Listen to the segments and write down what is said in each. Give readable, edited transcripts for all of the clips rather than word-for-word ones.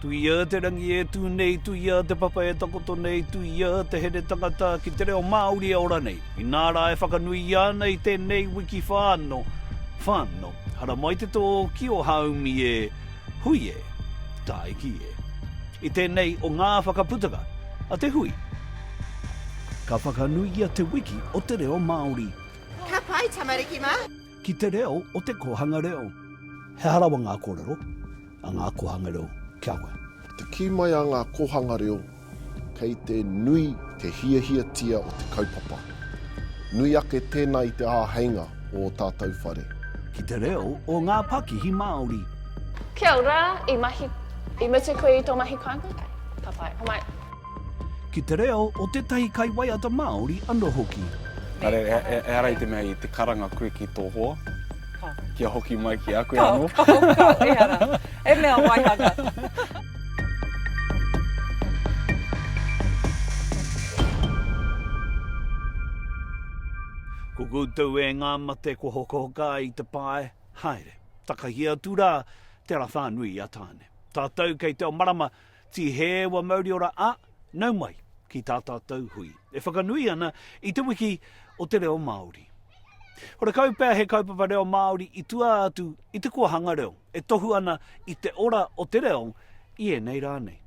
Tuia te rangi e tū nei, tuia te papa e takoto nei, tuia te here tangata ki te reo Māori e ora nei. Inā rā e whakanuia ana i tēnei wiki whano, whano, haramai te tō ki o haumi e, hui e, tāiki e. I tēnei o ngā whakaputanga a te hui, ka whakanuia te wiki o te reo Māori. Ka pai tamariki mā! Ki te reo o te kōhanga reo. He aha rawa ngā kōrero a ngā kōhanga reo ki a koe? Te kī mai a ngā kōhanga reo, kei te nui te hiahiatia o te kaupapa. Nui ake tēnā i te āheinga o ō tātou whare. Ki te reo o ngā pakihi Māori. Kia ora, i mahi, i mutu koe i tō mahi kāinga? Ka pai, homai. Ki te reo o tētahi kaiwaiata Māori anō hoki. Nā reira, ehara i te mea i te karanga koe ki tō hoa, kia hoki mai ki a koe anō. Kao, kao, kao, ehara. He mea waihanga. Ko koutou e ngā mate kua hokahoka ai i te pae, haere, takahia atu rā te ara whānui a Tāne. Tātou kei te ao marama, Tīhēwa mauriora a, nau mai ki tā tātou hui e whakanui ana i te wiki o te reo Māori. Horekau pea he kaupapa reo Māori i tua atu i te kōhanga reo e tohu ana i te ora o te reo i ēnei rā nei.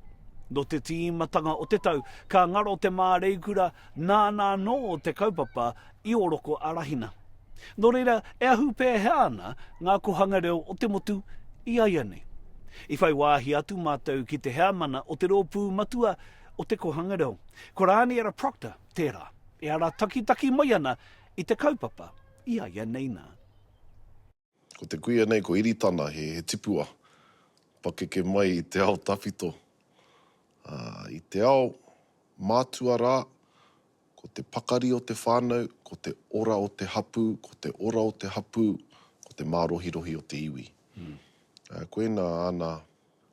Nō te tīmatanga o te tau ka ngaro te māreikura nāna anō te kaupapa i ōroko arahina. Nō reira, e ahu pēhea ana ngā kohanga reo o te motu i aianei? I whai wāhi atu mātou ki te heamana o te rōpū matua o te kohanga reo, ko Rāniera Procter tērā, e aratakitaki mai ana i te kaupapa i aianei nā. Ko te kuia nei ko Iritana, he tipua pakeke mai i te ao tawhito. Ā, i te ao mātua rā, ko te pakari o te whānau, ko te ora o te hapū, ko te ora o te hapū, ko te mārohirohi o te iwi. Ā, koinā āna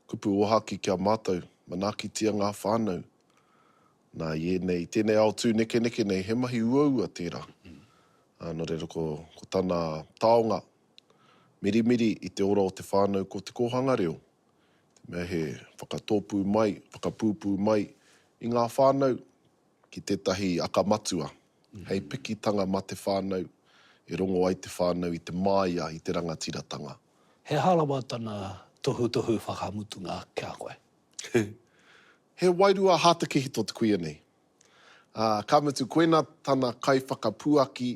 kupu ōhākī ki a mātou, manaakitia ngā whānau. Nā, i ēnei, i tēnei ao tūnekeneke nei, he mahi uaua tērā. Ā, nō reira ko, ko tana taonga mirimiri i te ora o te whānau ko te kōhanga reo. Te mea he whakatōpū mai, whakapūpū mai i ngā whānau ki tētahi aka matua, hei pikitanga mā te whānau, e rongo ai te whānau i te māia, i te rangatiratanga. He aha rawa tana tohutohu whakamutunga ki a koe? He wairua hātekehi tō te kuia nei. Ā, ka mutu, koinā tana kaiwhakapuaki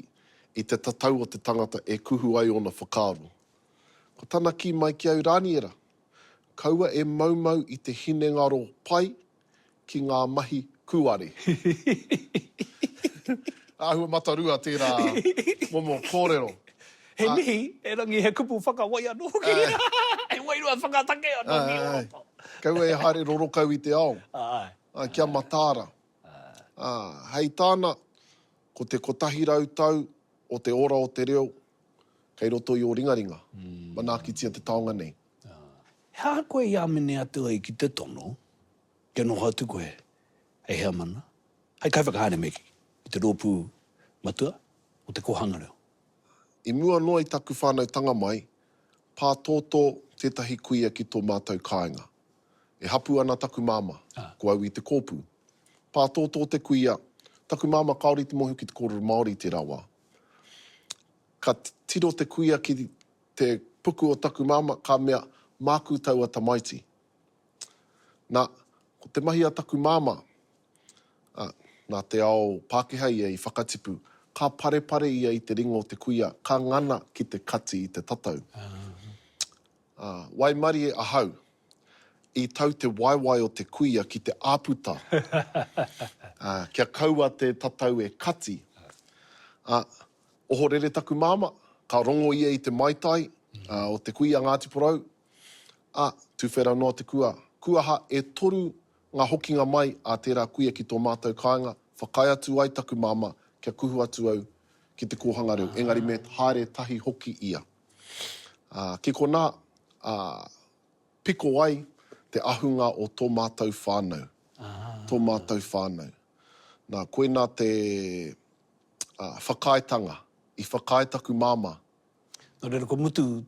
i te tatau o te tangata e kuhu ai ōna whakaaro. Ko tana kī mai ki au, Rāniera, kaua e maumau i te hinengaro pai ki ngā mahi kūare. Āhua matarua tērā momo kōrero. He mihi, erangi he kupu whakawai anō hoki. He wairua whakatake anō ki ō roto. Kaua e haere rorokau i te ao. Āe. Kia mataara. Ā, hei tāna, ko te 100 tau o te ora o te reo kei roto i ō ringaringa. Manaakitia te taonga nei. He aha koe i āmene atu ai ki te tono kia noho atu koe hei heamana, hei kaiwhakahaere me kī, i te rōpū matua o te kōhanga reo? I mua noa i taku whānautanga mai, pātōtō tētahi kuia ki tō mātou kāinga. E hapū ana taku māmā, ko au i te kōpū. Pātōtō te kuia, taku māmā kāore i te mōhio ki te kōrero Māori i tērā wā. Ka tiro te kuia ki te puku o taku māmā, ka mea, māku taua tamaiti. Nā, ko te mahi a taku māmā, ā, nā te ao Pākehā ia i whakatipu, ka parepare ia i te ringa o te kuia, ka ngana ki te kati i te tatau. Ā, waimarie ahau, i tau te waewae o te kuia ki te āputa, ā, kia kaua te tatau e kati. Ā, ohorere taku māmā, ka rongo ia i te maitai, ā, o te kuia Ngāti Porou, ā, tuwhera noa te kua. Kuaha e toru ngā hokinga mai a tērā kuia ki tō mātou kāinga, whakaae atu ai taku māmā kia kuhu atu au ki te kōhanga reo, engari me haere tahi hoki ia. Ā, ki konā, ā, piko ai te ahunga o tō mātou whānau. Tō mātou whānau. Nā, koinā te, ā, whakaaetanga. I whakaae taku māmā. Nō reira, kua mutu.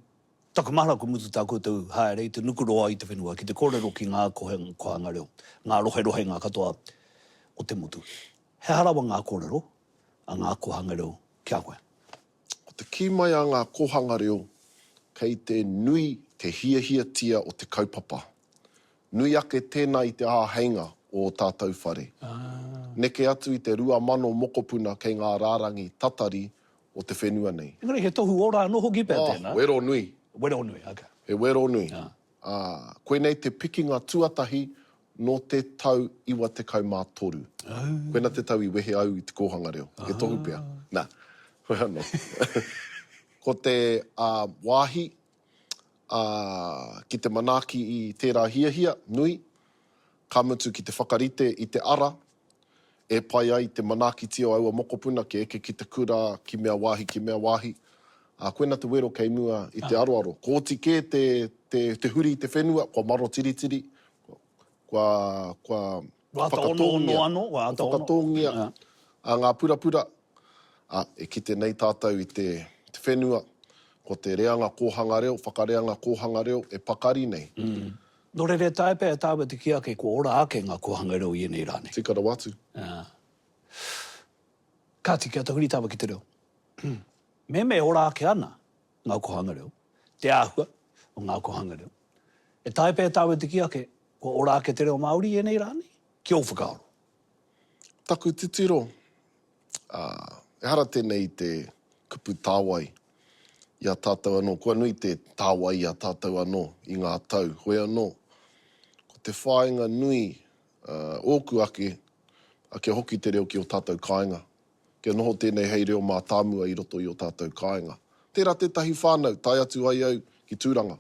Taku mahara kua mutu tā koutou haere i te nukuroa i te whenua ki te kōrero ki ngā kohanga reo, ngā roherohenga katoa o te motu. He aha rawa ngā kōrero a ngā kohanga reo ki a koe? Ko te kī mai a ngā kohanga reo kei te nui te hiahiatia o te kaupapa. Nui ake tēnā i te āheinga o ō tātou whare. Neke atu i te 2000 mokopuna kei ngā rārangi tatari o te whenua nei. Engari he tohu ora anō hoki pea tēnā. Oh, wero nui. Wero nui, ok. He wero nui. Ā, koinei te pikinga tuatahi nō te tau 93. Koina te tau i wehe au i te kōhanga reo. He tohu pea. Nā, hoi anō. Ko te wāhi ā, ki te manaaki i tērā hiahia nui, ka mutu ki te whakarite i te ara e pai ai te manaakitia o aua mokopuna kia eke ki te kura, ki mea wāhi, ki mea wāhi. Ā, koina te wero kei mua i te aroaro. Kua oti kē te, te, te huri i te whenua, kua marotiritiri, kua, kua whakatōngia, kua whakatōngia ngā purapura, ā, e kite nei tātou i te, te whenua, ko te reanga kōhanga reo, whakareanga kōhanga reo e pakari nei. Nō reira e taea pea e tāua te kī ake kua ora ake ngā kōhanga reo i ēnei rā nei. Tika rawa atu. Kāti, kia tahuri tāua ki te reo. Mehemea e ora ake ana ngā kōhanga reo, te āhua o ngā kōhanga reo, e taea pea e tāua te kī ake kua ora ake te reo Māori i ēnei rā nei? Ki ō whakaaro. Taku titiro, ā, ehara tēnei i te kupu tāwai i a tātou anō, kua nui te tāwai i a tātou anō i ngā tau, hoi anō, ko te whāinga nui, ā, ōku ake, ā, kia hoki te reo ki ō tātou kāinga, kia noho tēnei hei reo mātāmua i roto i ō tātou kāinga. Tērā tētahi whānau, tae atu ai au ki Tūranga.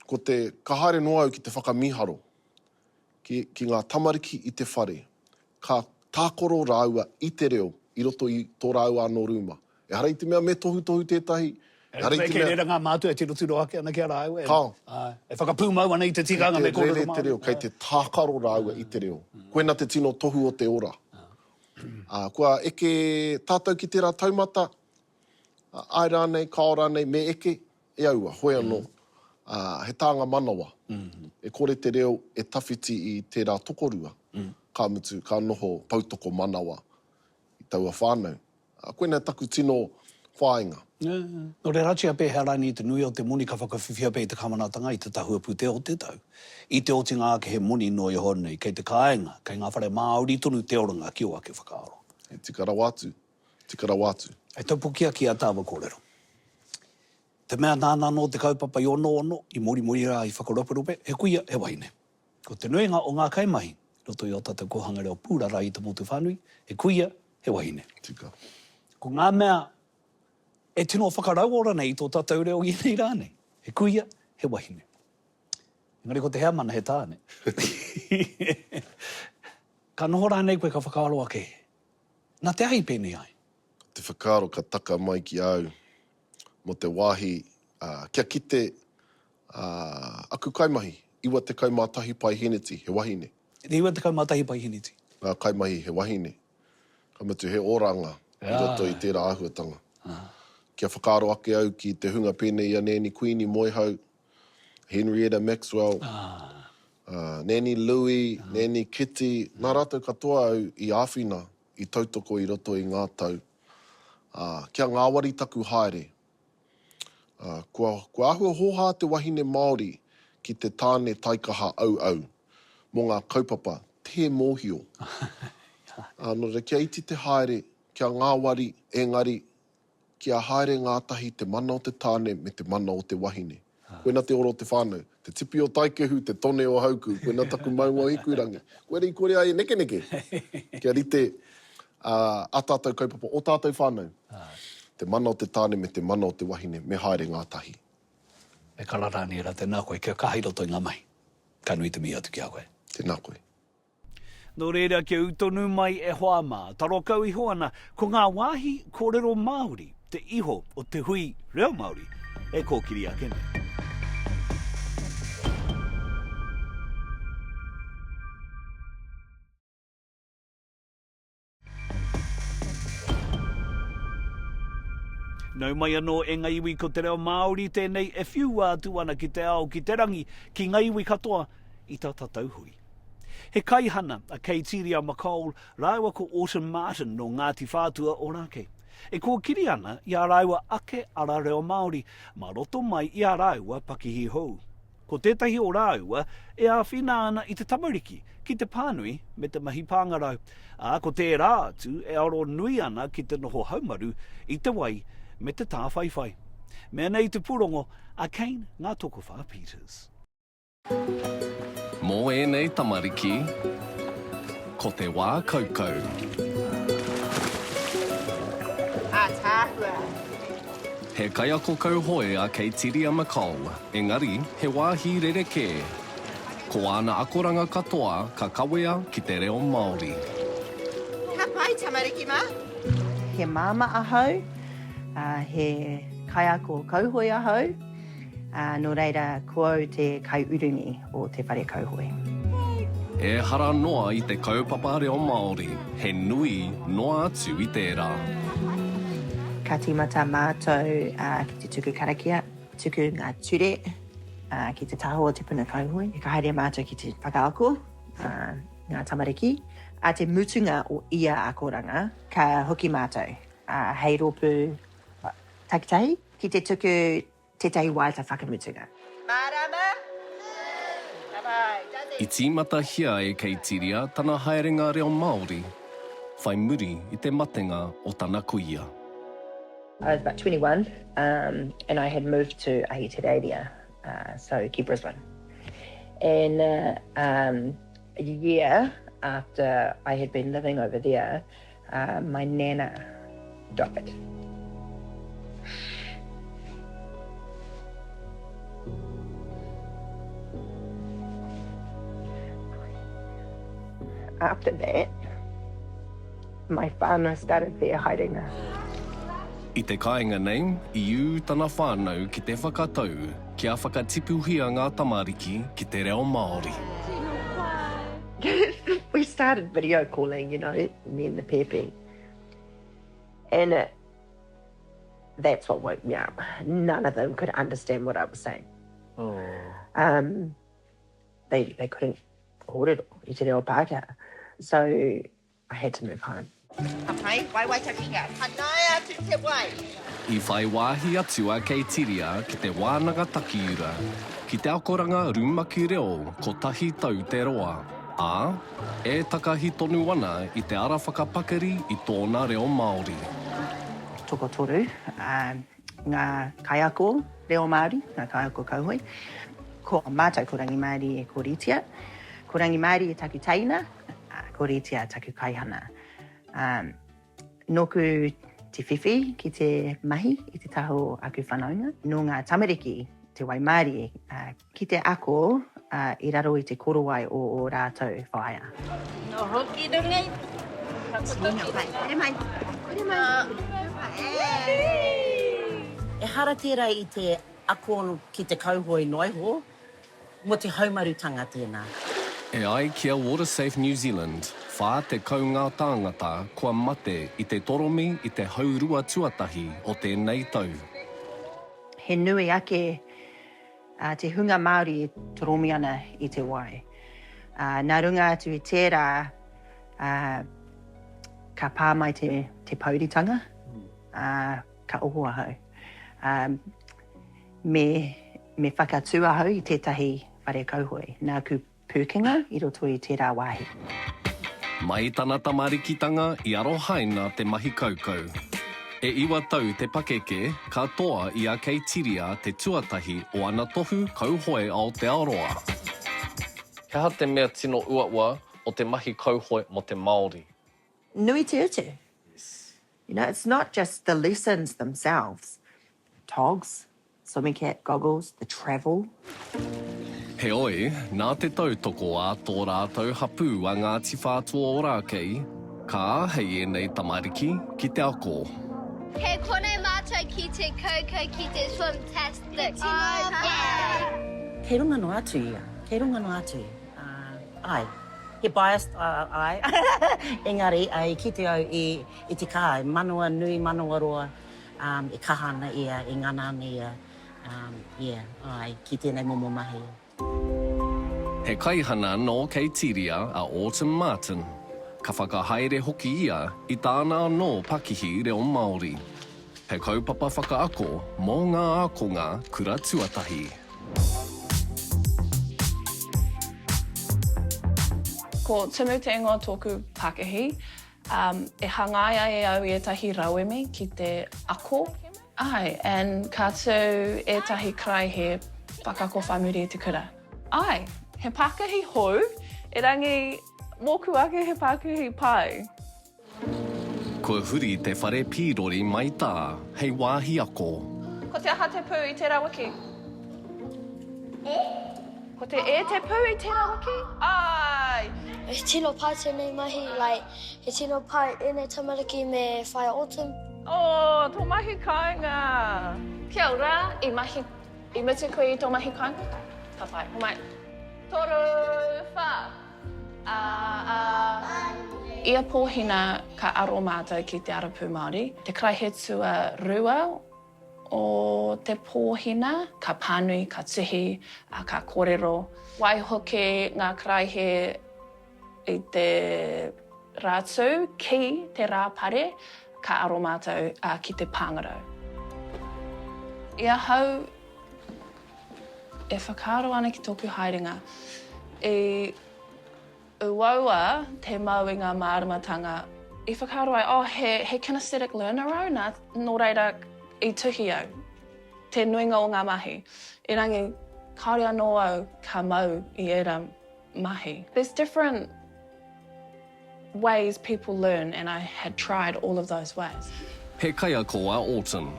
Ko te, ka haere noa au ki te whakamīharo, ki, ki ngā tamariki i te whare, ka tākaro rāua i te reo i roto i tō rāua anō rūma. Ehara i te mea me tohutohu tētahi, ehara i te mea. Kei reira ngā mātua e tirotiro ake ana ki a rāua, e, Kāo. e whakapūmau ana i te tikanga me kōrero Kei te rere te reo, kei te tākaro rāua i te reo. Koina te tino tohu o te ora. Ā, kua eke tātou ki tērā taumata, āe rānei, kāo rānei, me eke, E aua, hoi anō, ā, he tānga manawa. E kore te reo e tawhiti i tērā tokorua, ka mutu, ka noho poutoko manawa i taua whānau. Ā, koinā taku tino whāinga. Nō reira, atu i a pēhea rānei te nui o te moni ka whakawhiwhia pea i te kāwanatanga i te tahua pūtea o te tau? I te otinga ake he moni noa iho nei kei te kāinga, kei ngā whare Māori tonu te oranga ki ō ake whakaaro. He tika rawa atu. Tika rawa atu. Hei taupoki ake i a tāua kōrero. Te mea nāna anō te kaupapa i onoono, i morimori rā, i whakaroperope, he kuia, he wahine. Ko te nuinga o ngā kaimahi i roto i ō tātou kōhanga reo pūrara i te motu whānui, he kuia, he wahine. Tika. Ko ngā mea e tino whakarauora nei i tō tātou reo i ēnei rā nei, he kuia, he wahine. Engari ko te heamana he tāne. Ka noho rānei koe ka whakaaro ake, Nā te aha i pēnei ai? Ko te whakaaro ka taka mai ki a au mō te wāhi kia kite aku kaimahi, 91 paeheneti, he wahine. 91 paeheneti. Ngā kaimahi he wahine. Ka mutu he oranga i roto i tērā āhuatanga. Kia whakaaro ake au ki te hunga pēnei i a Nanny Kuini Moehau, Henrietta Maxwell, Nanny Louie, Nanny Kitty, nā rātou katoa au i āwhina, i tautoko i roto i ngā tau. Ā, kia ngāwari taku haere. Ā, kua, kua āhua hōhā te wahine Māori ki te tāne taikaha auau mō ngā kaupapa tē mōhio. Ā, nō reira, kia iti te haere, kia ngāwari, engari, Kia haere ngātahi te mana o te tāne me te mana o te wahine. Koina te ora o te whānau. Te tipi o Taikehu, te tone o Hauku, koina taku maunga o Hikurangi. Koira i kore ai e nekeneke. Kia rite ā tātou kaupapa, ō tātou whānau. Te mana o te tāne me te mana o te wahine, me haere ngātahi. E kara rānei ra, tēnā koe, kia kaha i roto i ngā mahi. Ka nui te mihi atu ki a koe. Tēnā koe. Nō reira kia ū tonu mai e hoa mā, taro kau iho ana ko ngā wāhi kōrero Māori te iho o te hui reo Māori e kōkiri ake nei. Nau mai anō e nga iwi ko te reo Māori tēnei e whiua atu ana ki te ao, ki te rangi, ki nga iwi katoa i tā tātou hui. He kaihana a Keitiria McColl rāua ko Autumn Martin nō Ngāti Whātua Ōrākei. E kōkiri ana i ā rāua ake ara reo Māori mā roto mai i ā rāua pakihi hou. Ko tētahi o rāua e āwhina ana i te tamariki ki te pānui me te mahi pāngarau, ā, ko tērā atu e aro nui ana ki te noho haumaru i te wai me te tāwhaiwhai. Mea nei te pūrongo a Kane Ngā-Tokowhā Peters. Mō ēnei tamariki, ko te wā kaukau. Ātaahua. He kaiako kauhoe a Keitiria McColl, engari he wāhi rerekē. Ko āna akoranga katoa ka kawea ki te reo Māori. Ka pai, tamariki mā. He māmā ahau, he kaiako kauhoe ahau. Ā, nō reira, ko au te kaiurungi o te whare kauhoe. Ehara noa i te kaupapa reo Māori, he nui noa atu i tērā. Ka tīmata mātou ki te tuku karakia, tuku ngā ture ki te taha o te puna kauhoe. Ka haere mātou ki te whakaako ngā tamariki. Ā te mutunga o ia akoranga, ka hoki mātou hei rōpū takitahi Ki te tuku tētahi waiata whakamutunga. Mārama? Ka pai. I tīmatahia e Keitiria tana haerenga reo Māori whai muri i te matenga o tana kuia. I was about 21 um and I had moved to Ahitereiria uh so ki Brisbane and um a year after I had been living over there uh my nana died. After that, my whānau started their haerenga. I te kāinga nei, i ū tana whānau ki te whakatau kia whakatipuhia ngā tamariki ki te reo Māori. We started video calling, you know, me and the pēpi. And it, that's what woke me up. None of them could understand what I was saying. Oh. Um, they, they couldn't kōrero i te reo Pākehā. So I had to move home. Ka pai, waiwai takinga. Panaia atu te wai. I whai wāhi atu a Keitiria ki te wānanga takiura, ki te akoranga rumaki reo kotahi tau te roa, ā, e takahi tonu ana i te ara whakapakari i tōna reo Māori. Tokotoru ngā kaiako reo Māori, ngā kaiako kauhoe. Ko mātou ko Rangimārie ko Ritia. Ko Rangimārie taku teina, ko Ritia taku kaihana. Nōku te whiwhi ki te mahi i te taha o aku whanaunga. Nō ngā tamariki te waimārie ki te ako i raro i te korowai o ō rātou whaea. Noho ki runga i Takoto ki runga. Haere mai, haere mai. Ehara tērā i te ako ki te kauhoe noa iho, mō te haumarutanga tēnā. E ai ki a WaterSafe New Zealand, 40 ngā tāngata kua mate i te toromi i te haurua tuatahi o tēnei tau. He nui ake te hunga Māori e toromi ana i te wai. Nā runga atu i tērā, ka pā mai te pouritanga, ka oho ahau. Me, me whakatū ahau i tētahi whare kauhoe. Nāku pūkenga i roto i tērā wāhi. Mai tana tamarikitanga i arohaina te mahi kaukau. E iwa tau te pakeke, ka toa i a Keitiria te tuatahi o ana tohu kauhoe Aotearoa. He aha te mea tino uaua o te mahi kauhoe mo te Māori? Nui te utu. You know, it's not just the lessons themselves, togs, swimming cap, goggles, the travel. Heoi, nā te tautoko a tō rātou hapū a Ngāti Whātua Ōrākei, ka āhei ēnei tamariki ki te ako. Kei konei mātou ki te kaukau ki te swimtastic. Tino pai! Kei runga noa atu ia, kei runga noa atu, āe. He biased āe, engari i kite au i te kā, manawa nui, manawa roa. Um, e kaha ana ia, e ngana ana ia, um, yeah, āe, ki tēnei momo mahi. He kaihana nō Keitiria a Autumn Martin. Ka whakahaere hoki ia i tāna anō pakihi reo Māori. He kaupapa whakaako mō ngā ākonga kura tuatahi. Ko Tumu te ingoa o tōku pakihi. E hangaia e au ētahi rauemi ki te ako. Āe, and ka tū ētahi karaehe whakaako whāmuri i te kura. Āe, he pākihi hou, erangi mōku ake he pākihi pai. Kua huri te whare pīrori mai tā hei wāhi ako. Ko te aha te pū i tērā wiki? E. Ko te e te pū i tērā wiki? Āe! He tino pai tēnei mahi, like, he tino pai ēnei tamariki me Whaea Autumn. Oh, tō mahi kāinga! Kia ora, i mahi, i mutu koe i tō mahi kāinga? Ka pai, homai. Toru, whā! A, a. Ia pōhina ka aro mātou ki te arapū Māori, te karaehe tuarua o te pōhina, ka pānui, ka tuhi, ā, ka kōrero. Waihoki ngā karaehe i te Rātū ki te Rāpare, ka aro mātou ki te pāngarau. I ahau e whakaaro ana ki tōku haerenga, i Uaua te mau i ngā māramatanga. I whakaaro ai, oh, he, he kinesthetic learner au, nā, nō reira i tuhi au te nuinga o ngā mahi. Erangi, kāore anō au ka mau i ērā mahi. There's different ways people learn and I had tried all of those ways. He kaiako a Autumn,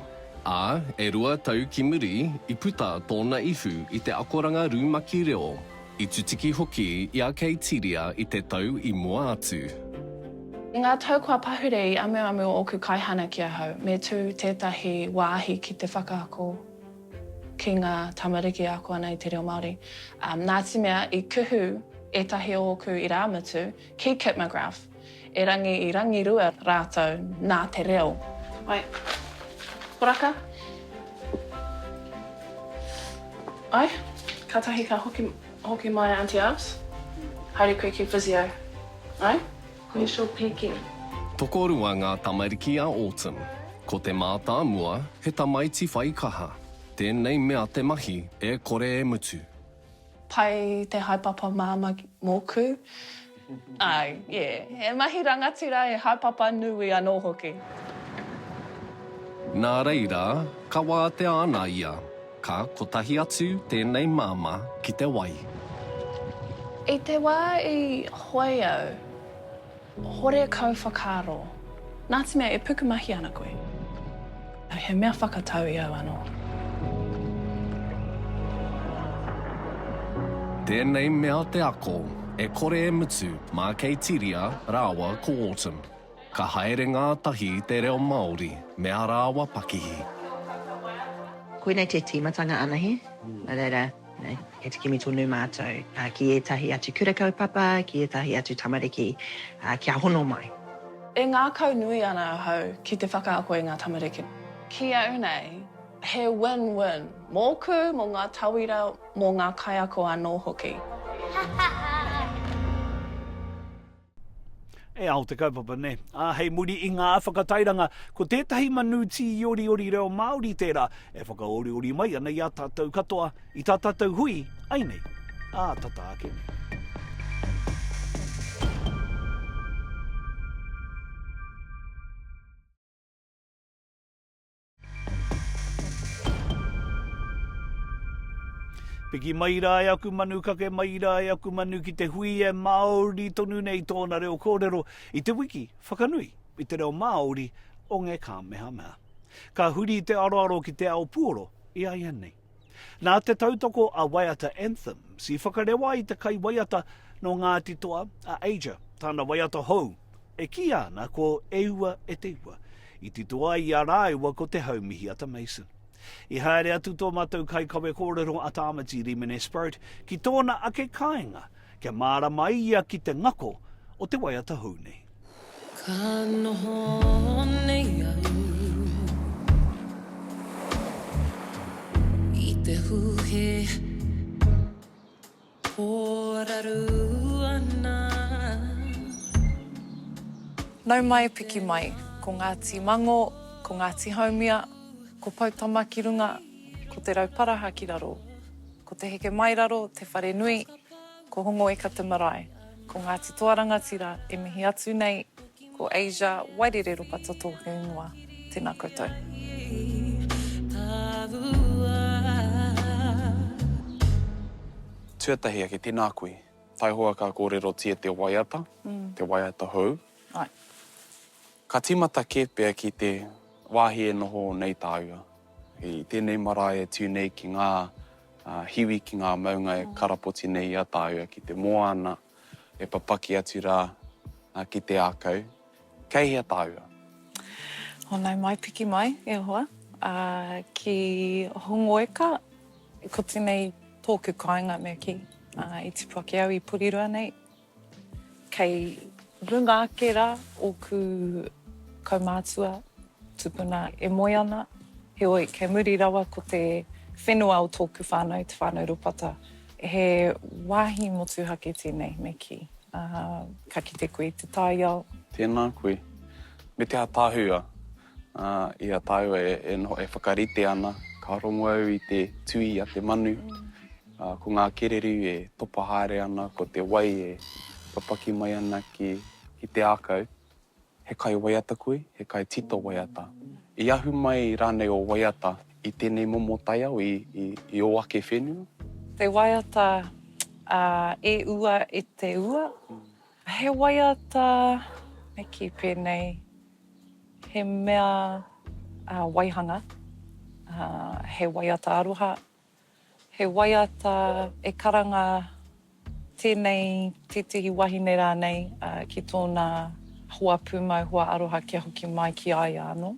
ā, e rua tau ki muri i puta tōna ihu i te akoranga rumaki reo, i tutuki hoki i a Keitiria i te tau i mua atu. I ngā tau kua pahure i amuamu ōku kaihana ki ahau me tū tētahi wāhi ki te whakaako ki ngā tamariki e ako ana i te reo Māori. Nā te mea i kuhu ētahi o ōku irāmutu ki Kit McGrath, erangi i rangirua rātou nā te reo. Wait. Poraka. Ai, katahi ka hoki, hoki mai Aunty Abs. Haere koe ki physio. Ai? Where's your peke? Tokorua ngā tamariki a Autumn. Ko te mātāmua, he tamaiti whai kaha. Tēnei mea te mahi e kore e mutu. Pai te haepapa māmā mōku. Āe, yeah. He mahi rangatira, he haepapa nui anō hoki. Nā reira, ka wātea ana ia, ka kotahi atu tēnei māmā ki te wai. I te wā i hoe au, Hore kau whakaaro. Nā te mea e pukumahi ana koe. He mea whakatau i au anō. Tēnei mea te ako, e kore e mutu mā Keitiria rāua ko Autumn. Ka haere ngātahi te reo Māori me ā rāua pakihi. Koinei te tīmatanga anahe, nā reira, Kei te kimi tonu mātou ki ētahi atu kura kaupapa, ki ētahi atu tamariki kia hono mai. E ngākau nui ana ahau ki te whakaako i ngā tamariki. Ki au nei, he win-win, mōku, mō ngā tauira, mō ngā kaiako anō hoki. E ao te kaupapa, nē. Ā, hei muri i ngā whakatairanga, ko tētahi manu tīoriori reo Māori tērā e whakaoriori mai ana i a tātou katoa, i tā tātou hui ai nei, ā tata ake nei. Piki mai rā e aku manu, kake mai rā e aku manu ki te hui e Māori tonu nei tōna reo kōrero i te wiki whakanui i te reo Māori o Nge Kāmehameha. Ka huri te aroaro ki te ao puoro i a ia nei. Nā te tautoko a Waiata Anthems i whakarewa ai te kaiwaiata nō Ngāti Toa a Aja tāna waiata hou e kīia ana ko E Ua E Te Ua, i tito ai i a rāua ko Te Haumihiata Mason. I haere atu tō mātou kaikawe kōrero a Tāmati Rimene Sproat ki tōna ake kāinga kia mārama ai ia ki te ngako o te waiata hou nei. Ka noho nei au. te huhe Pōraru ana. Nau mai piki mai, ko Ngāti Mango, ko Ngāti Haumia, ko Poutama ki runga, ko Te Rauparaha ki raro, ko Te Hekemairaro te wharenui, ko Hongoeka te marae, ko Ngāti Toa Rangatira e mihi atu nei, ko Asia Wairere Ropata tōku ingoa. Tēnā koutou. Tuatahi ake, tēnā koe. Taihoa ka kōrerotia te waiata, te waiata hou. Āe. Ka tīmata kē pea ki te wāhi e noho nei tāua. I tēnei marae e tū nei ki ngā hiwi, ki ngā maunga e karapoti nei i a tāua, ki te moana e papaki atu rā ki te ākau. Kei hea tāua? Oh, nau mai, piki mai, e hoa, ki Hongoeka, ko tenei tōku kāinga me kī, i tipu ake au i Porirua nei. Kei runga ake rā ōku kaumātua, tupuna e moe ana, heoi, kei muri rawa ko te whenua o tōku whānau, te whānau Ropata. He wāhi motuhake tēnei, me kī. Ā, ka kite koe i te taiao. Tēnā koe. Me te ātaahua, ā, i a tāua e, e noho, e whakarite ana, ka rongo au i te tui a te manu, ā, ko ngā kererū e topa haere ana, ko te wai e papaki mai ana ki, ki te ākau. He kaiwaiata koe, he kaitito waiata. I ahu mai rānei ō waiata i tēnei momo taiao, i, i, i ō ake whenua? Te waiata a E Ua E Te Ua. He waiata, me kī pēnei, he mea waihanga, he waiata aroha, He waiata e karanga tēnei tētehi wahine rānei ki tōna hoa pūmau, hoa aroha kia hoki mai ki a ia anō.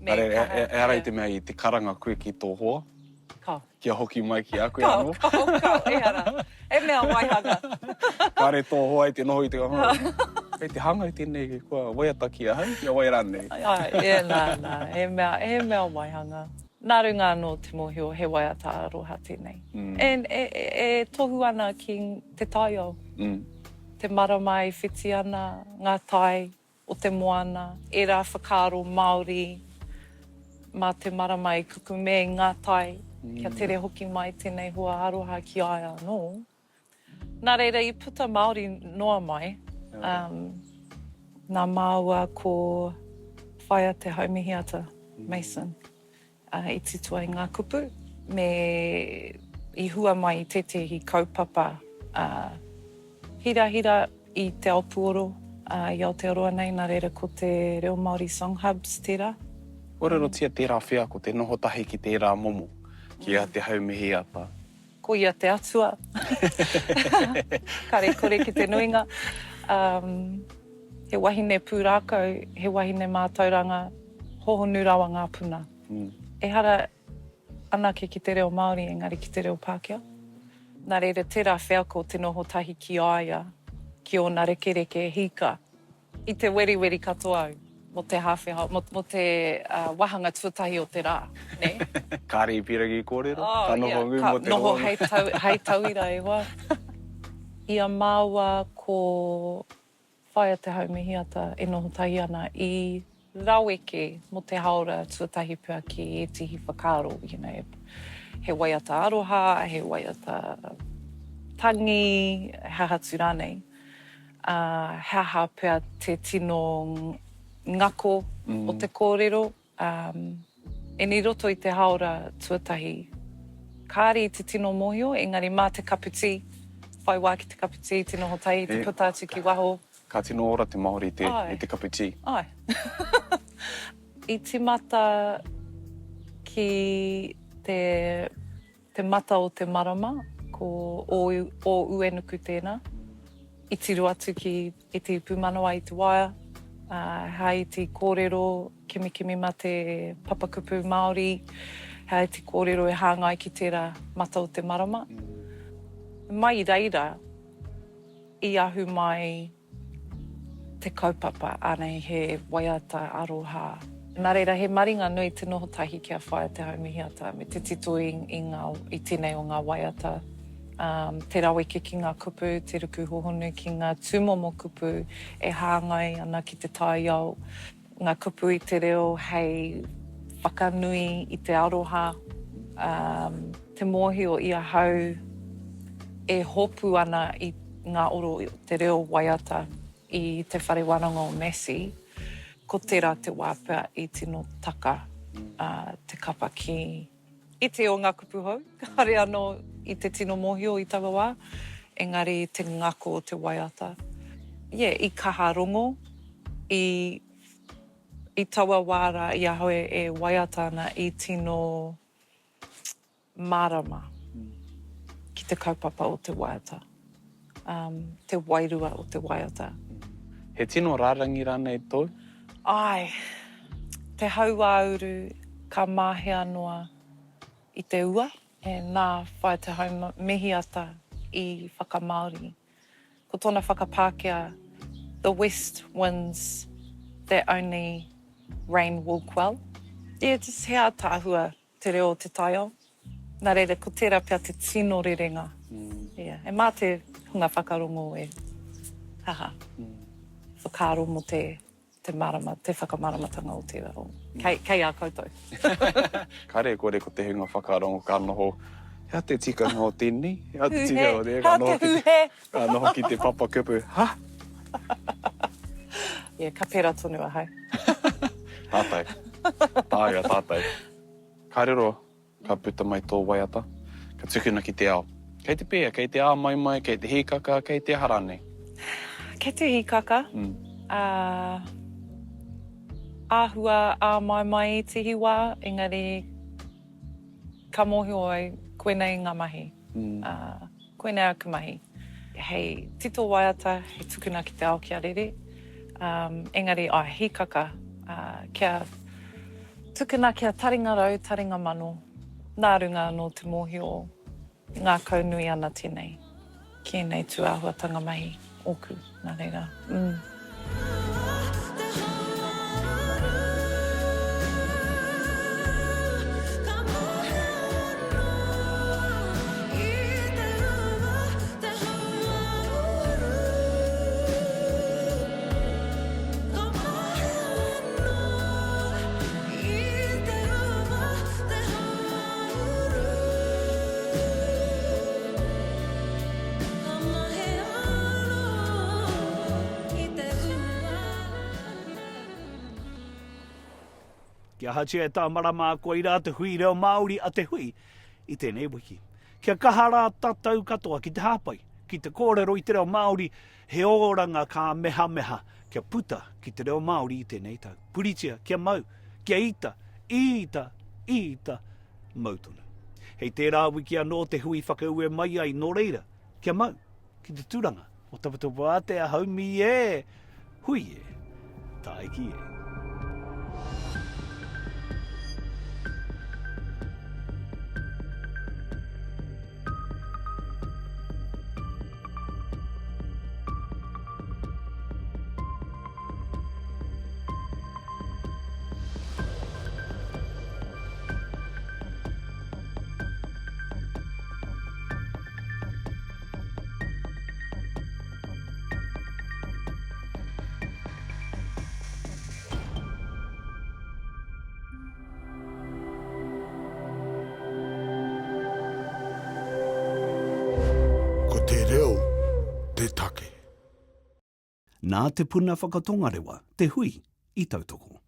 Me kaha kia. Ehara i te mea i te karanga koe ki tō hoa. Kao. Kia hoki mai ki a koe anō. Kao, kao, kao, ehara. He mea waihanga. Kāre tō hoa i te noho i te Kei te hāngai tēnei kua waiata ki ahau, ki a wai rānei. Āe, e, nā, nā, he mea, he mea waihanga. Nā runga anō te mōhio he waiata aroha tēnei. And e, e tohu ana ki te taiao. Te marama e whiti ana, ngā tai o te moana, ērā whakaaro Māori mā te marama e kukume i ngā tai kia tere hoki mai tēnei hoa aroha ki a ia anō. Nā reira i puta Māori noa mai, nā māua ko Whaea Te Haumihiata Mason i titoa i ngā kupu, me i hua mai i tētehi kaupapa hirahira i te ao puoro i Aotearoa nei, nā reira ko te Reo Māori Song Hubs tērā. Kōrerotia tērā wheako, te noho tahi ki tērā momo, ki a Te Haumihiata. Ko ia te atua. Kare kore ki te nuinga. Um, he wahine pūrākau, he wahine mātauranga, hohonu rawa ngā puna. Mm. Ehara anake ki te reo Māori, engari ki te reo Pākehā. Nā reira, tērā wheako te noho tahi ki a ia, ki ōna rekereke hīka. I te weriweri katoa au mō te hāwhe, mō te wāhanga tuatahi o te rā, nē? Kāre i pīrangi kōrero, ka noho ngū mō te roanga. Noho hei tauira e hoa. I a māua ko Whaea Te Haumihiata e noho tahi ana i raweke mō te hāora tuatahi pea ki ētehi whakaaro, you know, he waiata aroha, he waiata tangi, he aha atu rānei. Ā, he aha pea te tino ngako o te kōrero? Ā, and i roto i te hāora tuatahi, kāre i te tino mōhio, engari mā te kapu tī, whai wā ki te kapu tī, te noho tahi, te puta atu ki waho. Ka tino ora te Māori i te, i te kapu tī. Āe. I tīmata ki te Te mata o te marama, ko ō Uenuku tēnā. I tiro atu ki ētehi pūmanawa i te waea, ā, he iti kōrero kimikimi mā te papakupu Māori, he iti kōrero e hāngai ki tērā mata o te marama. Mai i reira, i ahu mai te kaupapa, anei he waiata aroha. Nā reira, he maringa nui te noho tahi ki a Whaea Te Haumihiata me te tito i, i, ngā, i tēnei o ngā waiata. Um, te raweke ki ngā kupu, te ruku hohonu ki ngā tūmomo kupu e hāngai ana ki te taiao, ngā kupu i te reo hei whakanui i te aroha, um, te mōhio i ahau e hopu ana i ngā oro o te reo waiata i te whare wānanga o Massey, ko tērā te wā pea i tino taka te kapa ki iti o ngā kupu hou, kāre anō i te tino mōhio i taua wā, engari te ngako o te waiata. Yeah, i kaha rongo, i, i taua wā rā i ahau e waiata ana i tino mārama ki te kaupapa o te waiata, um, te wairua o te waiata. He tino rārangi rānei tōu? Āe, te hauāuru ka mahea noa i te ua. E, nā Whaea Te Hau Mihiata i whakamāori. Ko tōna whakapākehā, The west winds that only rain will quell. Yeah, just he ātaahua te reo o te taiao. Nā reira, ko tērā pea te tino rerenga. Yeah. E mā te hunga whakarongo e, haha, whakaaro mō te, te marama, te whakamaramatanga o tērā. Kei, kei a koutou. Kare kore ko te hunga whakarongo ka noho, he aha te tikanga o tēnei? He aha te tikanga o tēnei? Ka noho ki te, ka noho ki te papakupu, ha! Yeah, ka pērā tonu ahau. Tātai. Tāia tātai. Ka riro, ka puta mai tō waiata, ka tukuna ki te ao. Kei te pēhea, kei te āmaimai, kei te hīkaka, kei te aha rānei? Kei te hīkaka, ā, āhua āmaimai ētehi wā, engari ka mōhio au koinei ngā mahi. Ā, koinei aku mahi. Hei tito waiata, hei tukuna ki te ao kia rere. Um, engari, āe, hīkaka, ā, kia tukuna kia taringa rau, taringa mano, nā runga anō te mōhio ngākaunui ana tēnei ki ēnei tūāhuatanga mahi ōku, nā reira, mm. Kia ahatia e tā Marama koirā te hui reo Māori a te hui i tēnei wiki. Kia kaha rā tātou katoa ki te hāpai, ki te kōrero i te reo Māori, he oranga kāmehameha kia puta ki te reo Māori i tēnei tau. Puritia, kia mau, kia ita, ita, ita, mau tonu. Hei tērā wiki anō te hui whakaue mai ai, nō reira, kia mau ki te turanga o Taputapuātea haumi e, hui e, tāiki e. Ko te reo te take. Nā Te Puna Whakatongarewa te hui i tautoko.